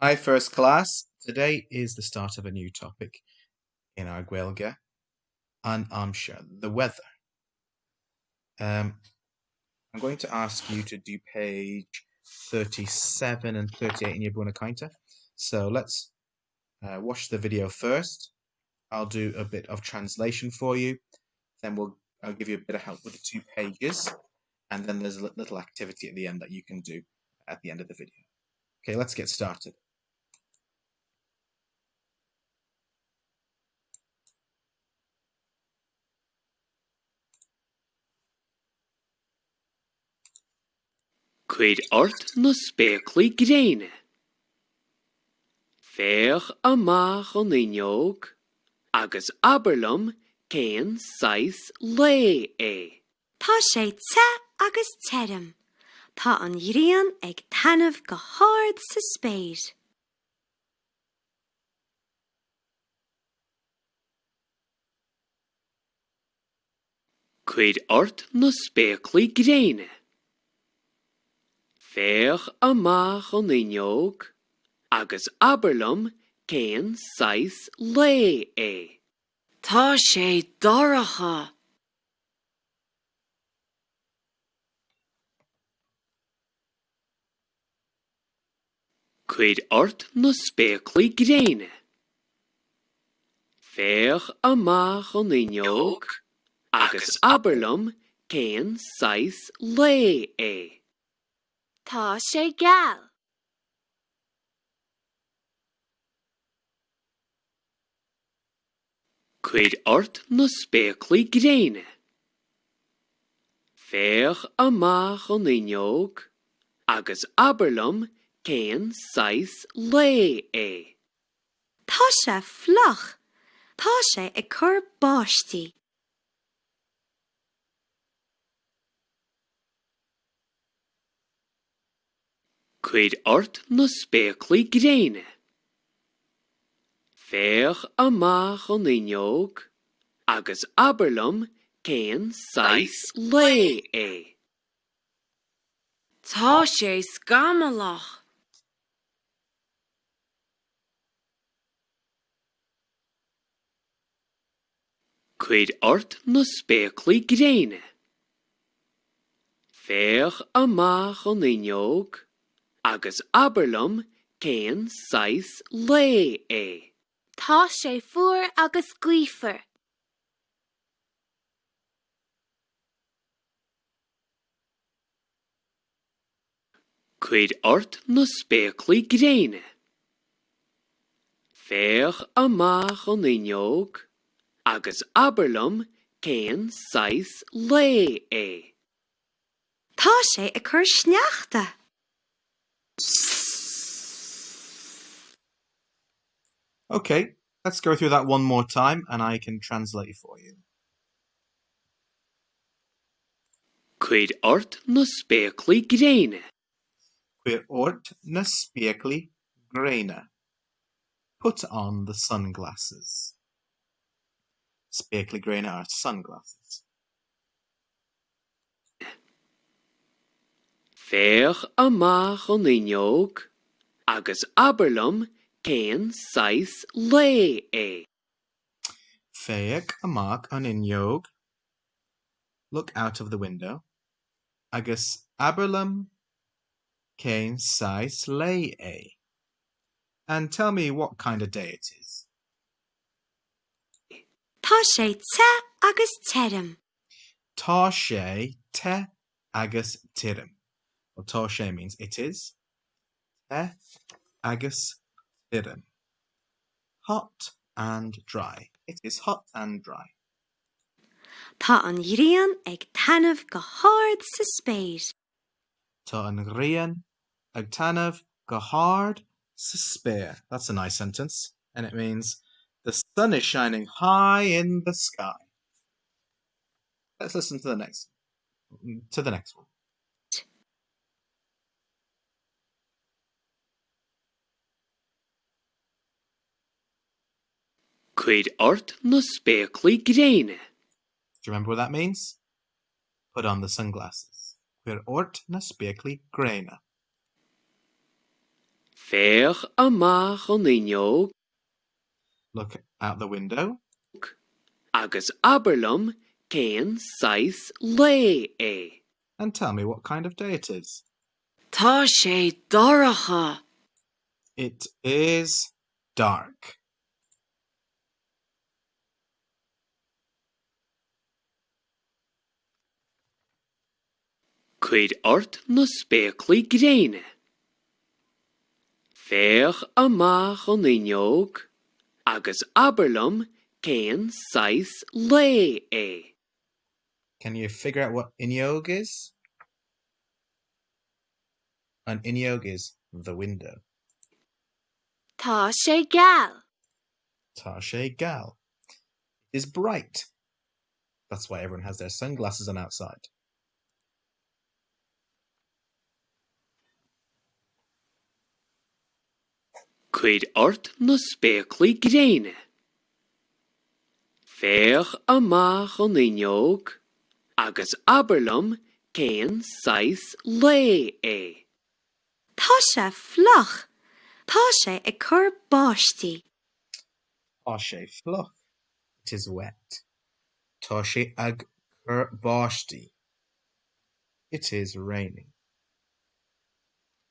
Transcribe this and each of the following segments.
Hi first class, today is the start of a new topic in our Gaeilge, an aimsir, the weather. Um, I'm going to ask you to do page 37 and 38 in your Buona Cainte. So let's uh, watch the video first. I'll do a bit of translation for you. Then we'll I'll give you a bit of help with the two pages. And then there's a little activity at the end that you can do at the end of the video. Okay, let's get started. Cuir ort na spéaclaí gréine. Féach amach an fhuinneog agus abair liom cén saghas lae é. Tá sé te agus tirim. Tá an ghrian ag taitneamh go hard sa spéir. Cuir ort na spéaclaí gréine. Féach amach an fhuinneog agus abair liom cén saghas lae é. Tá sé dorcha. Cuir ort na spéaclaí gréine. Féach amach an fhuinneog agus abair liom cén saghas lae é. Tá sé geal. Cuir ort na spéaclaí gréine. Féach amach an fhuinneog agus abair liom cén saghas lae é. Tá sé fliuch. Tá sé ag cur báistí. Cuir ort na spéaclaí gréine. Féach amach an fhuinneog agus abair liom cén saghas lae é. Tá sé scamallach. Cuir ort na spéaclaí gréine. Féach amach an fhuinneog agus abair liom cén saghas lae é. Tá sé fuar agus gaofar. Cuir ort na spéaclaí gréine. Féach amach an fhuinneog agus abair liom cén saghas lae é. Tá sé ag cur sneachta. Okay, let's go through that one more time and I can translate for you. Cuir ort na spéaclaí gréine. Cuir ort na spéaclaí gréine. Put on the sunglasses. Spéaclaí gréine are sunglasses. Féach amach an fhuinneog agus abair liom cén saghas lae é. Féach amach an fhuinneog Look out of the window agus abair liom cén saghas lae é And tell me what kind of day it is. Tá sé te agus tirim. Tá sé te agus tirim. Well, tá sé means it is. Te agus tirim. Hot and dry. It is hot and dry. Tá an ghrian ag taitneamh go hard sa spéir. Tá an ghrian ag taitneamh go hard sa spéir. That's a nice sentence, and it means the sun is shining high in the sky. Let's listen to the next to the next one. Cuir ort na spéaclaí gréine. Do you remember what that means? Put on the sunglasses. Cuir ort na spéaclaí gréine. Féach amach an fhuinneog. Look out the window. Agus abair liom cén saghas lae é. And tell me what kind of day it is. Tá sé dorcha. It is dark. Cuir ort na spéaclaí gréine. Féach amach an fhuinneog agus abair liom cén saghas lae é. Can you figure out what fhuinneog is? An fhuinneog is the window. Tá sé geal. Tá sé geal. It is bright. That's why everyone has their sunglasses on outside. Cuir ort na spéaclaí gréine. Féach amach an fhuinneog agus abair liom cén saghas lae é. Tá sé fliuch. Tá sé ag cur báistí. Tá sé fliuch. It is wet. Tá sé ag cur báistí. It is raining.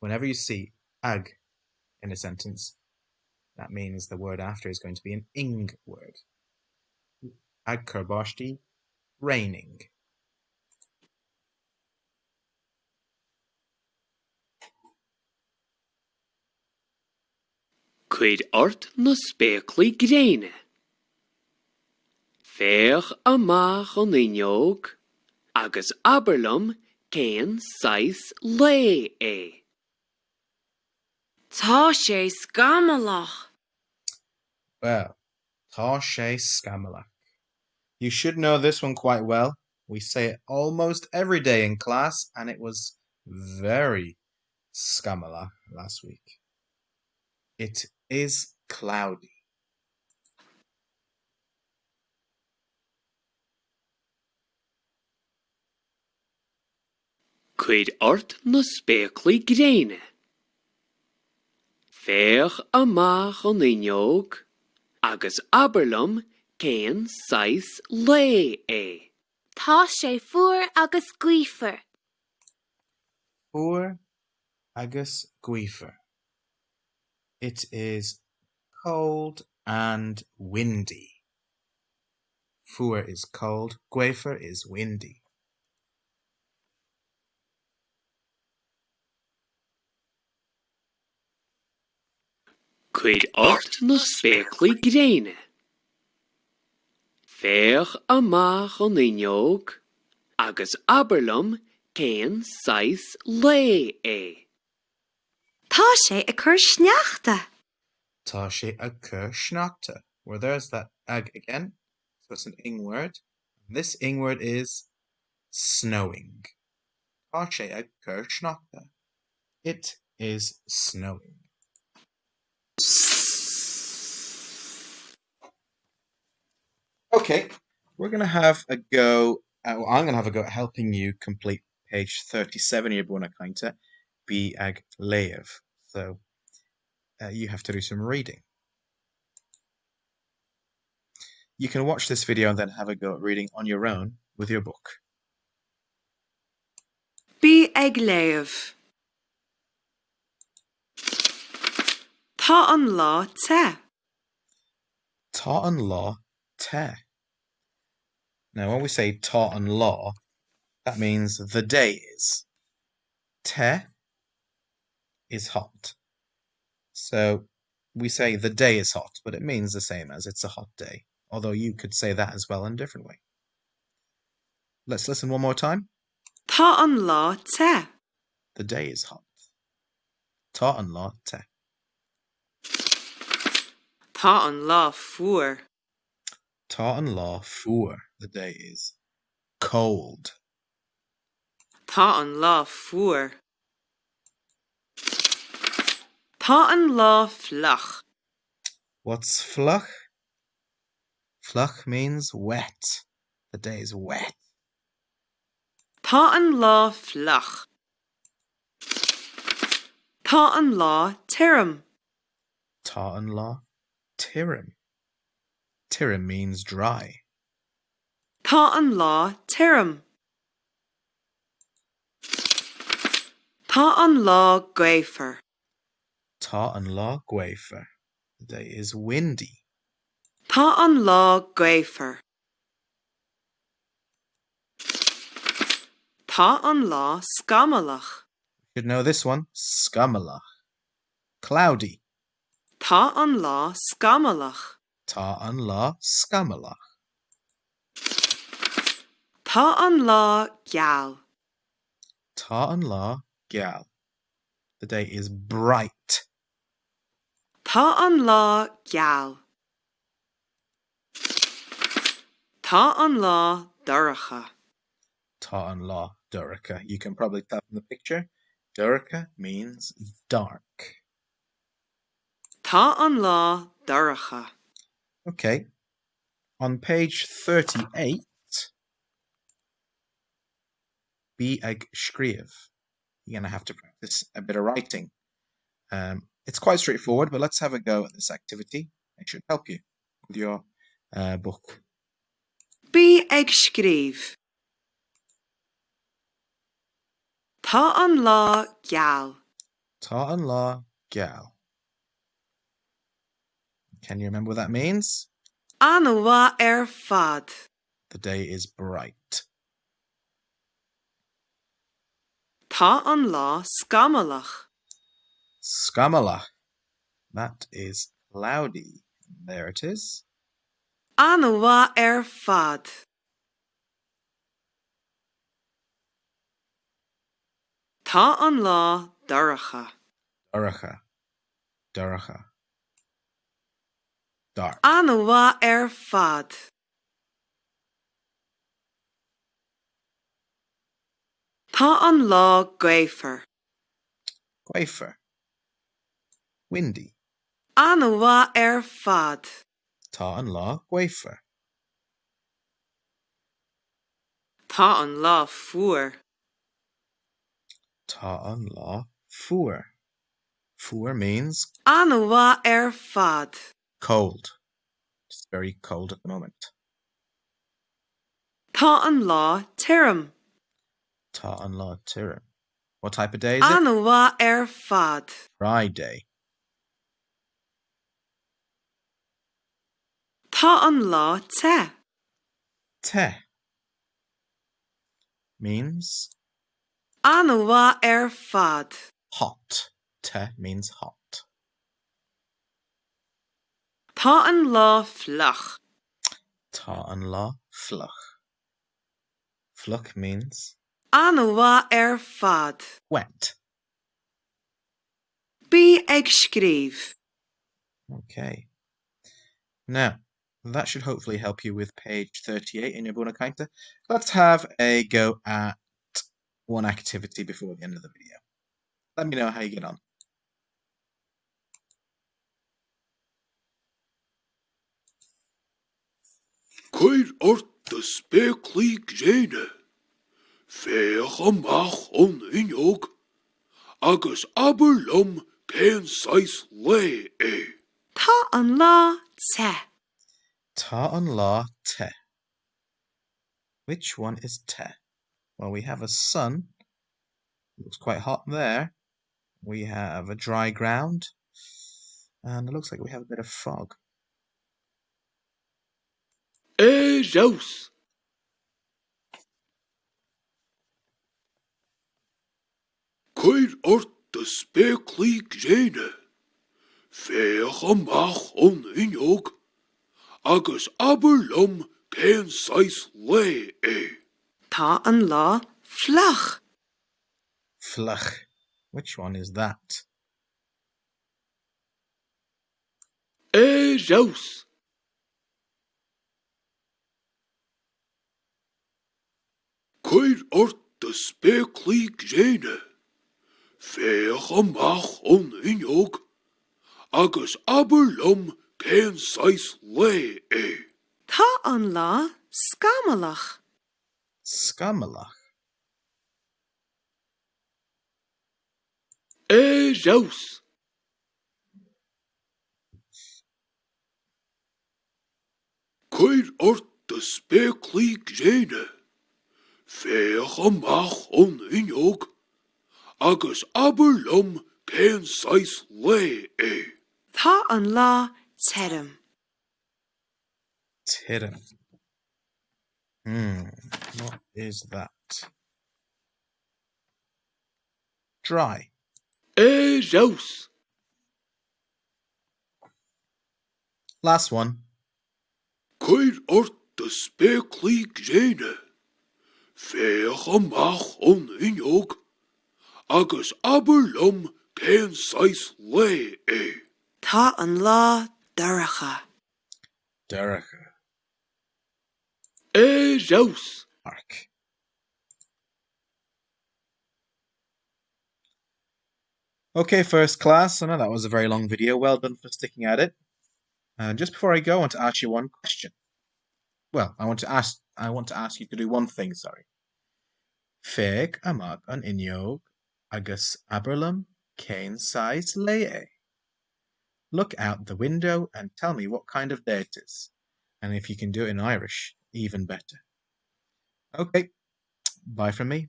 Whenever you see ag in a sentence, that means the word after is going to be an ing word. Ag cur báistí, raining. Cuir ort na spéaclaí gréine. Féach amach an fhuinneog agus abair liom cén saghas lae é. Tá sé scamallach. Well, tá sé scamallach. You should know this one quite well. We say it almost every day in class and it was very scamallach last week. It is cloudy. Cuir ort na spéaclaí gréine. Féach amach an fhuinneog agus abair liom cén saghas lae é. Tá sé fuar agus gaofar. Fuar agus gaofar. It is cold and windy. Fuar is cold, gaofar is windy. Cuir ort na spéaclaí gréine. Féach amach an fhuinneog agus abair liom cén saghas lae é. Tá sé ag cur sneachta. Tá sé ag cur sneachta. Well, there's that ag again. So it's an ing word. And this ing word is snowing. Tá sé ag cur sneachta. It is snowing. Okay, we're going to have a go. Uh, well, I'm going to have a go at helping you complete page 37 of your Buanna Cainte, Bí ag Léamh. So uh, you have to do some reading. You can watch this video and then have a go at reading on your own with your book. Bí ag léamh. Tá an lá te. Tá an lá te. Now, when we say tá an lá, that means the day is. Te is hot. So we say the day is hot, but it means the same as it's a hot day, although you could say that as well in a different way. Let's listen one more time. Tá an lá te. The day is hot. Tá an lá te. Tá an lá fuar. Tá an lá fuar. The day is cold. Tá an lá fuar. Tá an lá fliuch. What's fliuch? Fliuch means wet. The day is wet. Tá an lá fliuch. Tá an lá tirim. Tá an lá tirim. Tirim means dry. Tá an lá tirim. Tá an lá gaofar. Tá an lá gaofar. The day is windy. Tá an lá gaofar. Tá an lá scamallach. You should know this one. Scamallach. Cloudy. Tá an lá scamallach. Tá an lá scamallach. Tá an lá geal. Tá an lá geal. The day is bright. Tá an lá geal. Tá an lá dorcha. Tá an lá dorcha. You can probably tell from the picture. Dorcha means dark. Tá an lá dorcha. Okay. On page 38, bí ag scríobh. You're going to have to practice a bit of writing. Um, it's quite straightforward, but let's have a go at this activity. It should help you with your uh, book. Bí ag scríobh. Tá an lá geal. Tá an lá geal. Can you remember what that means? An-mhaith ar fad. The day is bright. Tá an lá scamallach. Scamallach. That is cloudy. There it is. An-mhaith ar fad. Tá an lá dorcha. Dorcha. Dorcha. Dark. An-mhaith ar fad. Tá an lá gaofar. Gaofar. Windy. An-mhaith ar fad. Tá an lá gaofar. Tá an lá fuar. Tá an lá fuar. Fuar means An-mhaith ar fad. Cold. It's very cold at the moment. Tá an lá tirim. Tá an lá tirim. What type of day is it? An-mhaith ar fad. Dry day. Tá an lá te. Te. Means? An-mhaith ar fad. Hot. Te means hot. Tá an lá fliuch. Tá an lá fliuch. Fliuch means? An-mhaith ar fad. Wet. Bí ag scríobh. Okay. Now, that should hopefully help you with page 38 in your Búna Cainte. Let's have a go at one activity before the end of the video. Let me know how you get on. Cuir ort do spéaclaí gréine, féach amach ón fhuinneog agus abair liom cén saghas lae é. Tá an lá te. Tá an lá te. Which one is te? Well, we have a sun. Looks quite hot there. We have a dry ground. And it looks like we have a bit of fog. Ar fheabhas! Cuir ort do spéaclaí gréine, féach amach ón fhuinneog agus abair liom cén saghas lae é. Tá an lá fliuch. Fliuch. Which one is that? Ar fheabhas! Cuir ort do spéaclaí gréine, féach amach ón fhuinneog agus abair liom cén saghas lae é. Tá an lá scamallach. Scamallach. Ar fheabhas! Cuir ort do spéaclaí gréine, féach amach ón fhuinneog agus abair liom cén saghas lae é. Tá an lá tirim. Tirim. Hmm, what is that? Dry. Ar fheabhas! Last one. Cuir ort do spéaclaí gréine, féach amach ón fhuinneog agus abair liom cén saghas lae é. Tá an lá dorcha. Dorcha. Ar fheabhas! Dark. Okay, first class. I know that was a very long video. Well done for sticking at it. And just before I go, I want to ask you one question. Well, I want to ask I want to ask you to do one thing, sorry. Féach amach an fhuinneog agus abair liom cén saghas lae é. Look out the window and tell me what kind of day it is. And if you can do it in Irish, even better. Okay, bye from me.